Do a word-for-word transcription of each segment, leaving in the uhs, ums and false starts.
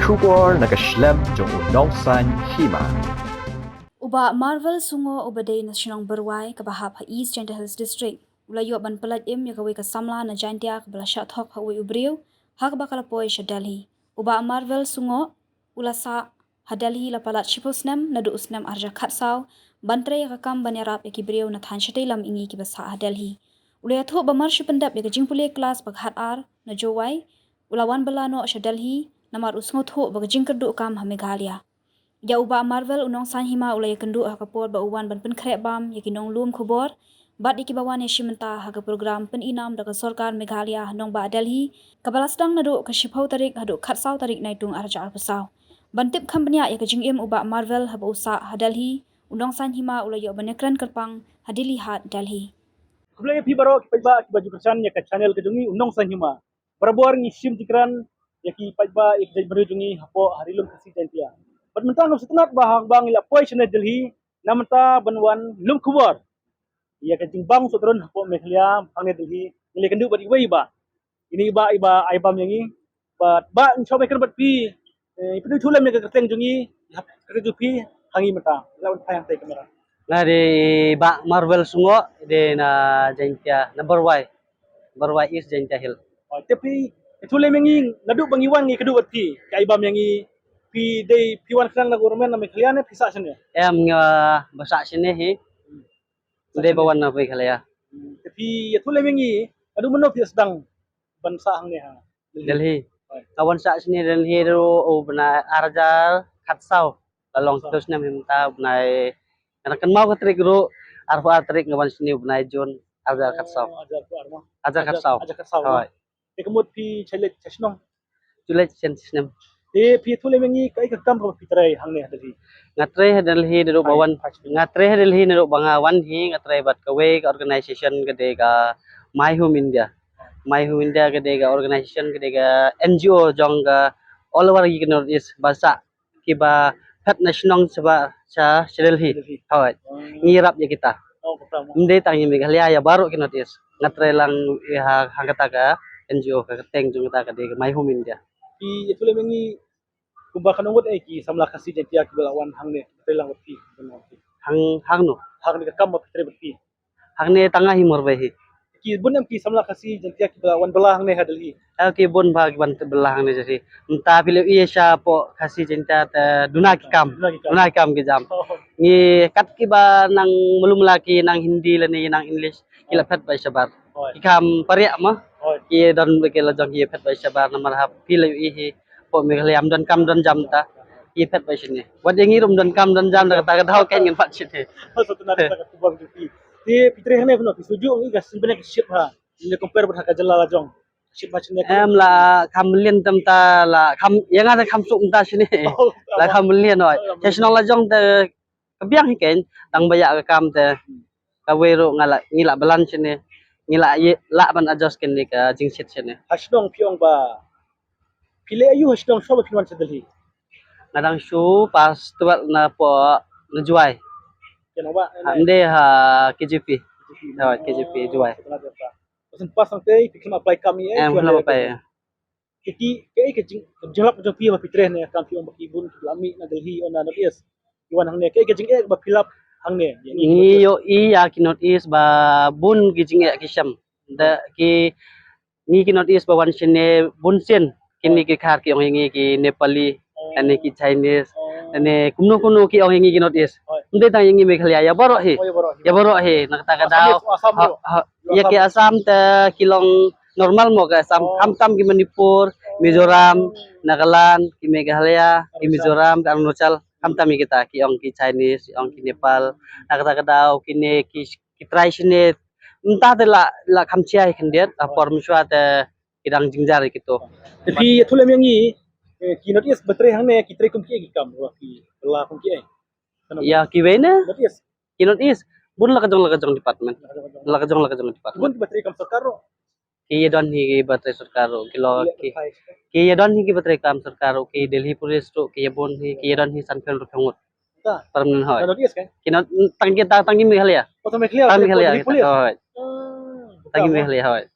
Khubor na ka shlem jong u Nongsaiñ Hima. U Bah Marvel Sungo uba dei na shnong Byrwai kaba hap ha East Jaintia Hills District u la ïoh ban pyllait im ïa kawei ka samla na Jaintia kaba la shah thok ha uwei u briew ha kaba ka la poi sha Delhi. U Bah Marvel Sungo u la sah ha Delhi la palat shiphew snem naduh u snem arhajar khatsaw ban trei ïa ka kam ban ïarap ïa ki briew na thaiñ shatei lam ïa ngi kiba sah ha Delhi. U la ïathuh ba mar shu pyndep ïa ka jingpule klas ba khatar na Jowai u la wan bylla noh sha Delhi namar u sngewthuh ba ka jingkyrduh kam ha Meghalaya. Ïa u Bah Marvel u Nongsaiñ Hima u la ïakynduh ha ka por ba u wan ban pynkhreh bam ïa ki nonglum khubor bad ïa kiba wan ïashim bynta ha ka program pyninam da ka sorkar Meghalaya ha nongbah Delhi kaba la sdang naduh ka shiphew tarik haduh khatsaw tarik Naitung arhajar arphew saw. Ban tip kham bniah ïa ka jingim u Bah Marvel haba u sah ha Delhi, u Nongsaiñ Hima u la ïoh ban ïakren kyrpang ha Dilli Haat, Delhi. Khublei ïa phi baroh ki paidbah kiba ju kyrshan ïa ka channel ka jong ngi u Nongsaiñ Hima. Barabor ngi shim jingkren ïa ki paidbah ïa ki jaitbynriew jong ngi hapoh ha Ri Lum Khasi Jaintia. Bad mynta ngam sngewtynnat ba haba ngi la poi shane Delhi na mynta ban wan lum khubor ïa ka jingbang suk drun hapoh Meghalaya hangne Delhi, ngi la ïakynduh bad iwei i bah. Ine i bah iba ai bam ïa ngi. Bad bah ngi shong ban kren bad phi. Eh, phi ïathuh lem ïa ka kyrteng jong ngi, ïa ka kyrteng jong phi ha ngi mynta. La wan phai hangtai kamera. Nga dei Bah Marvel Sungo, dei na Jaintia, na Byrwai. Byrwai East Jaintia Hill. Oh, te phi ïathuh lem ïa ngi naduh ba ngi wan ngi ïakynduh bad phi, ka ai bam ïa ngi. Phi dei phi wan khnang na government na Meghalaya ne phi sah shane? Em, nga ba sah shane hi. Dei ba wan na Meghalaya. Hmm, te phi ïathuh lem ïa ngi naduh mynno phi sdang ban sah hangne ha Delhi. Delhi. Hooid. Ka wan sah shane Delhi ruh u bnai arhajar khatsaw. Ka long khatsaw. Khatsaw snem hi mynta u bnai. Nga kynmaw ka tarik ruh, arphew ar tarik nga wan shane u bnai June arhajar khatsaw. Oh, arhajar arphew ar mo? Arhajar khatsaw. Arhajar khatsaw mo? Hooid. Te ka mut phi shah leit sha shnong? Shu leit sha snem. Te phi ïathuh lem ïa ngi kaei ka kam kaba phi trei hangne ha Delhi? Nga trei ha Delhi naduh ba wan. Nga trei ha Delhi naduh ba nga wan hi, nga trei bad kawei ka organization ka dei ka My Home India. My Home India ka dei ka organization, ka dei ka N G O jong ka all over ki North East ba sah kiba phet na shnong sha ba sha, sha Delhi. Delhi. Hooid. Hmm. Ngi ïarap ïa kita. Oh, kata mo. Ym dei tang ïa Meghalaya, ïa baroh ki North East. Nga trei lang ïa ha, ha kata ka N G O, ka kyrteng jong kata ka dei ka My Home India. Phi ïathuh lem ïa ngi kumba katno ngut eh ki samla Khasi Jaintia kiba la wan hangne trei lang bad phi? Hang, hangno? Hangne ka kam ba phi trei bad phi. Hangne tang nga hi marbei hi. Ki bun em ki samla Khasi Jaintia kiba wan bylla hangne ha Delhi? Eh, ki bun bha ki wan bylla hangne Delhi. Mynta phi la ïohi shapoh Khasi Jaintia te duna ki kam. Duna ki kam. Duna ki kam ki jam. Oh. Ngi kat kiba nang malu mala ki nang Hindi lane nang English ki la phet bha shabar. Oh. Ki kam pariah ma. Oh. Ki don ba ki la jong ki phet bha shabar namar haba phi la ïohi hi. Hapoh Meghalaya ym don kam don jam ta. Ki phet bha shane. Wat ïa ngi ruh ym don kam don jam da kata ka daw kein ngan phet shane. Sngewtynnat da ka khubor jong phi. Te phi trei hangne kumno, phi sngewthuh ïa ka sngewbha ka shit bha? Ynda compare bad ha ka jylla la jong. Shit bha shane. Em, la kham mlien te mynta la kham, ïa nga te kham suk mynta shane. Oh, la kham mlien hooid. Sha shnong la jong te ka biang hi kein, tang ba ïa ka kam te kawei ruh nga la, ngi la balan shane, ngi la ïa, lah ban adjust kane ka jingshit shane. Ha shnong phi ong ba phi leh aïu ha shnong shuwa ba phi wan sha Delhi? Nga dang shu pass twelve na poh na Jowai. Ïa nong ba? Ha, ym dei, ha K J P. K J P. Ha K J P Jowai. Pass, pass hangtei phi khlem apply kam ïa? Em, khlem apply. Ki, ki, kaei ka jing, ka jinglap jong phi ba phi trei hangne, kam phi ong ba ki bun ki la mih na Delhi, na North East ki wan hangne, kaei ka jingeh ba phi lap hangne? Ngi ïohi ïa ki North East ba bun ki jingeh ki shem. Da ki, ngi ki North East ba wan shane bun sien, kine ki khar ki ong ïa ngi ki Nepali, kane ki Chinese, kane kumno kumno ki ong ïa ngi ki North East. Ym dei tang ïa ngi Meghalaya, ïa baroh hi. Ïa baroh hi na kata ka daw. Ïa ki Assam te ki long normal mo ka Assam, khamtam ki Manipur, Mizoram, Nagaland, ki Meghalaya, ki Mizoram, ka Arunachal, khamtam ïa kita ki ong ki Chinese, ki ong ki Nepal, na kata ka daw kine ki, ki trai shane mynta te la, la kham shai khyndiat, ha por mynshuwa te ki dang jynjar ïa kito. Te phi ïathuh lem ïa ngi, eh, ki North East ba trei hangne ki trei kum kiei ki kam, ba phi la kum kiei? Ïa kiwei ne? North East. Ki North East bun la ka jong la ka jong department. La ka jong la ka jong department. Bun kiba trei kam sorkar ruh. Ki ïa don hi kiba trei sorkar ruh, ki lo ki, ki ïa don hi kiba trei kam sorkar ruh, ki Delhi Police ruh ki ïa bun hi, ki ïa don hi san phew ruh phew ngut. Permanent hooid. Ki North East kan? Ki North, tang ki, tang, tang ki Meghalaya. Oh, tang Meghalaya. Tang Meghalaya. Hooid. Tang ki Meghalaya hooid.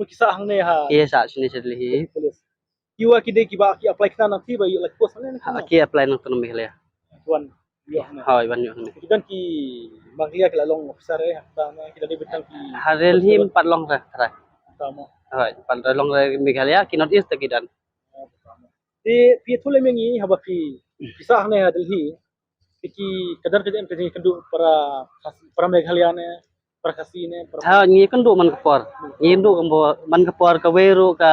Ki ïa sah shane sha Delhi. Ki wa ki dei kiba ki apply khnang nangta ba ïoh la post ne? Ha, ki apply nangta na Meghalaya. Wan ïoh ne? Hooid, wan ïoh ne. Ki don ki Meghalaya ki la long officer eh, ha kata ne ki la dei beit tang ki. Ha Delhi pat long re, trai. Tama. Hooid, pat long re Meghalaya, ki North East ki don. Te phi ïathuh lem ïa ngi haba phi, phi sah hangne ha Delhi. Te ki, ka don ka jingkynduh para, para Meghalaya ne, para Khasi ne, para. Ha, ngi kynduh man ka por. Ngi kynduh ka por, man ka por kawei ruh ka,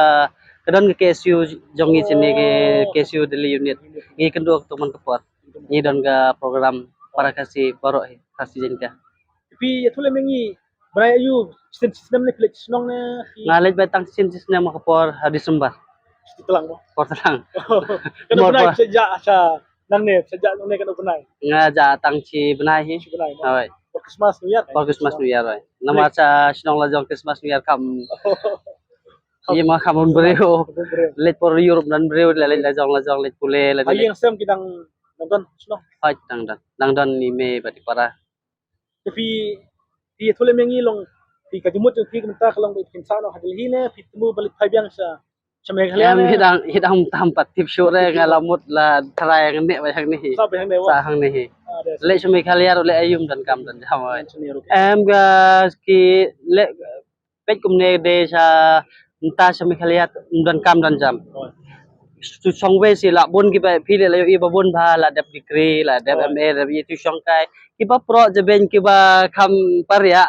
ka don ka K S U jong ngi shane, ka K S U Delhi unit. Ngi kynduh ka man ka por. Ngi don ka program para Khasi baroh hi, Khasi Jaiñtia. Phi ïathuh lem ïa ngi, bnai aïu, shisien shisnem ne phi leit shnong ne phi? Nga leit beit tang shisien shisnem ha ka por ha December. Shi tlang mo? Por tlang. Kano bnai phi shah jah sha nangne, phi shah jah nangne kano bnai? Nga jah tang shi bnai hi. Shi bnai mo? Hooid. Por Christmas New Year? Por Christmas New Year, hooid. Namar sha shnong la jong Christmas New Year kam. Ïa ma kam bun briew. Kam bun briew. Leit por Europe don briew, la leit la jong la jong, leit pule la. Ha ïing sem ki dang, dang don shnong? Hooid, dang don. Dang don i mei bad i para. Te phi, phi ïathuh lem ïa ngi long, phi ka jingmut jong phi ka mynta ka long ba phin sah noh ha Delhi ne phi thmu ban leit phai biang sha, sha Meghalaya ne? Em, hi dang, hi dang tam pat tip shuh re, nga la mut la trai hangne beit hangne hi. Sah beit hangne beit? Sah hangne hi. Ah, leit sha Meghalaya ruh leit aïu ym donkam don jam. Em, ka ki leit peit kumne de sha mynta sha Meghalaya ym donkam don jam. Tu shong wei shi la bun kiba phi leh la ïohi ba bun bha, la dep degree, la dep M A, la dep ïa tu shong kai. Kiba proh jabieng kiba kham pariah.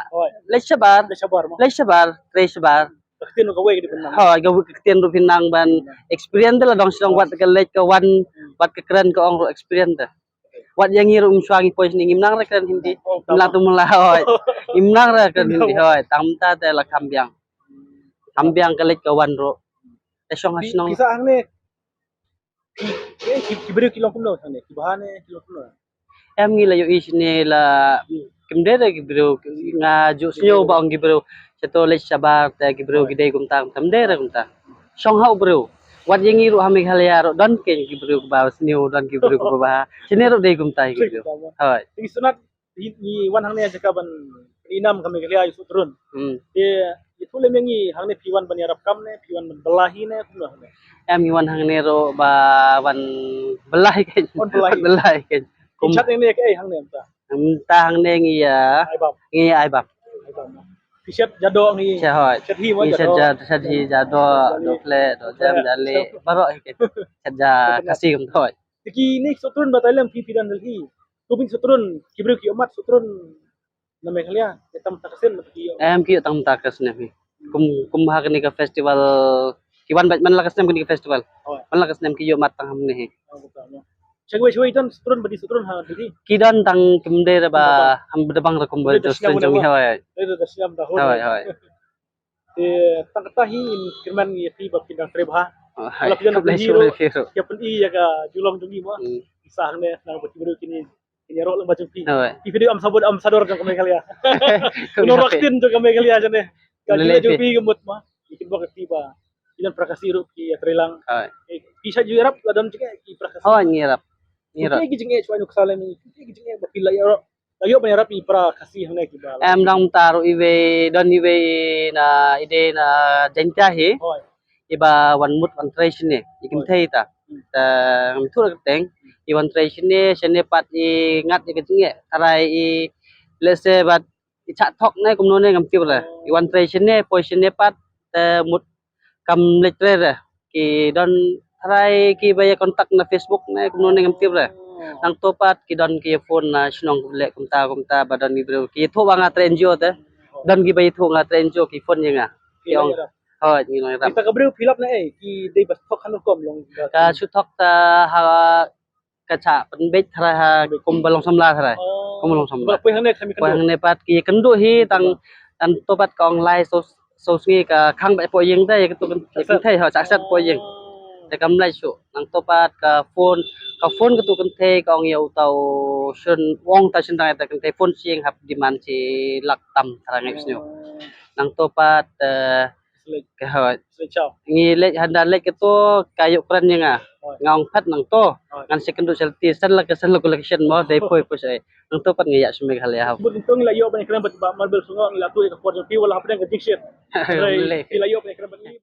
Leit shabar. Leit shabar mo? Leit shabar, trei shabar. Ka ktien ruh kawei ka dei ban nang. Hooid, ka ktien ruh phin nang ban experience te la dang shnong wat ka leit ka wan, wat ka kren ka ong ruh experience te. Wat ïa ngi ruh mynshwa ngi poi shane ngim nang re kren Hindi. Ngim nang tu mula hooid. Ngim nang re kren Hindi hooid. Tang mynta te la kham biang. Kham biang ka leit ka wan ruh. Te shong ha shnong. Pisa hangne. Ki, ki, ki briew ki long kumno hangne? Ki bha ne ki long kumno? Em ngi la ïohi shane la kim dei re ki briew, nga ju sngew ba ong ki briew. Shato leit shabar te ki briew ki dei kumta, kam dei re kumta. Shong ha u briew. Wat ïa ngi ruh ha Meghalaya ruh don ki briew kiba sniew, don ki briew kiba bha. Shane ruh dei kumta ki briew. Hooid. Te ngi sngewtynnat ngi wan hangne jaka ban ïa nam ka Meghalaya ïa Sohtrun. Hmm. Te ïathuh lem ïa ngi hangne phi wan ban ïarap kam ne phi wan ban bylla hi ne kumno hangne? Em ngi wan hangne ruh ba wan bylla hi kein. Wan bylla hi. Bylla hi kein. Kum chat hangne kaei hangne mynta? Mynta hangne ngi ïa, ngi ïa ai bam. Ai bam. Phi shet ja doh ngi. Shet hooid. Shet hi mo, ngi shet ja doh, shet hi ja doh, doh khleh, doh jem, ja lieh, baroh hi kein. Shet ja Khasi kumta hooid. Te kine ki Sohtrun ba tai lem phi phi don Delhi. Ko bin Sohtrun ki briew ki ïoh mad Sohtrun na Meghalaya, ïa tang mynta ka snem ki ïoh. Em ki ïoh tang mynta ka snem hi. Kum, kum ha kane ka festival ki wan beit man la ka snem kane ka festival. Man la ka snem ki ïoh mad tang hangne hi. Shawei shawei don Sohtrun ba dei Sohtrun ha Delhi. Ki don tang kim dei re ba ham ba dei bang re kum ba dei Sohtrun jong ngi hooid. Hooid hooid. Te tang kata hi in kyrmen ïa phi ba phi dang trei bha. Hooid. Phi dang trei bha. Phi ïa ka jinglong jong ngi mo. Sa hangne nang ba ki briew kine kin ïaroh lang ba jong phi. Hooid. Phi dei ambassador, ambassador jong ka Meghalaya. Nongrak ktien jong ka Meghalaya jane. Ka jingeh jong phi ka mut ma. Kin bok ïa phi ba phi don para Khasi ruh phi ïa trei lang. Hooid. Phi shait ju ïarap la don jingeh ki para Khasi? Hooid ngi ïarap. Ngi ïarap. Ki jingeh shuwa nuksa lem ki jingeh ba phi la ïaroh. Ayo ban ïarap ïa para Khasi hangne kiba. Em dang mynta ruh iwei don iwei na ide na Jaiñtia hi. Hooid. Iba wan mut wan trei shane i kynthei ta. Hmm. Ta ngam ïathuh kyrteng i wan trei shane, shane pat i ngat ïa ka jingeh. Tharai i lehse bad i chah thok ne kumno ne ngam tip re. I wan trei shane, poi shane pat te mut kam leit trei re. Ki don tharai kiba ïa contact na Facebook ne kumno ne ngam tip re. Nangto pat ki don ki ïa phone na shnong leh kumta kumta ba don ki briew ki ïathuh ba nga trei N G O te. Don kiba ïathuh nga trei N G O ki phone ïa nga. Ki ong. Hooid ngi long ïarap. Kita ka briew phi lap na ei ki dei ba thok hanu kom long. Ka shu thok ta ha ka chah pynbeit tharai ha kum ba long samla tharai. Kum ba long samla. Poi hangne pat ki kynduh hi tang, tang to pat ka ong lai so, so sngi ka khang ba poh ïing te ïa ka tu kynthei ha chah set poh ïing. Te kam lai shuh nang to pat ka phone, ka phone ka tu kynthei ka ong ïa uta u shun ong ta shun dang ïa ta kynthei phone sing hap demand shi lak tam tharai ngai sngew. Nang to pat eh, Ka hoi. Ngi leit handa leit kato ka ïoh kren ïa nga. Nga ong phet nangto. Ngan sa kynduh shalti san la ka san la collection mo dei poi poi sai. Nangto pat ngi ïa sha Meghalaya hap. Bad ngi la ïoh ban kren bad Bah Marbel Sangok ngi la tu ïa ka por jong phi wala hapdeng ka jingshit. Ngi la ïoh ban kren bad ngi.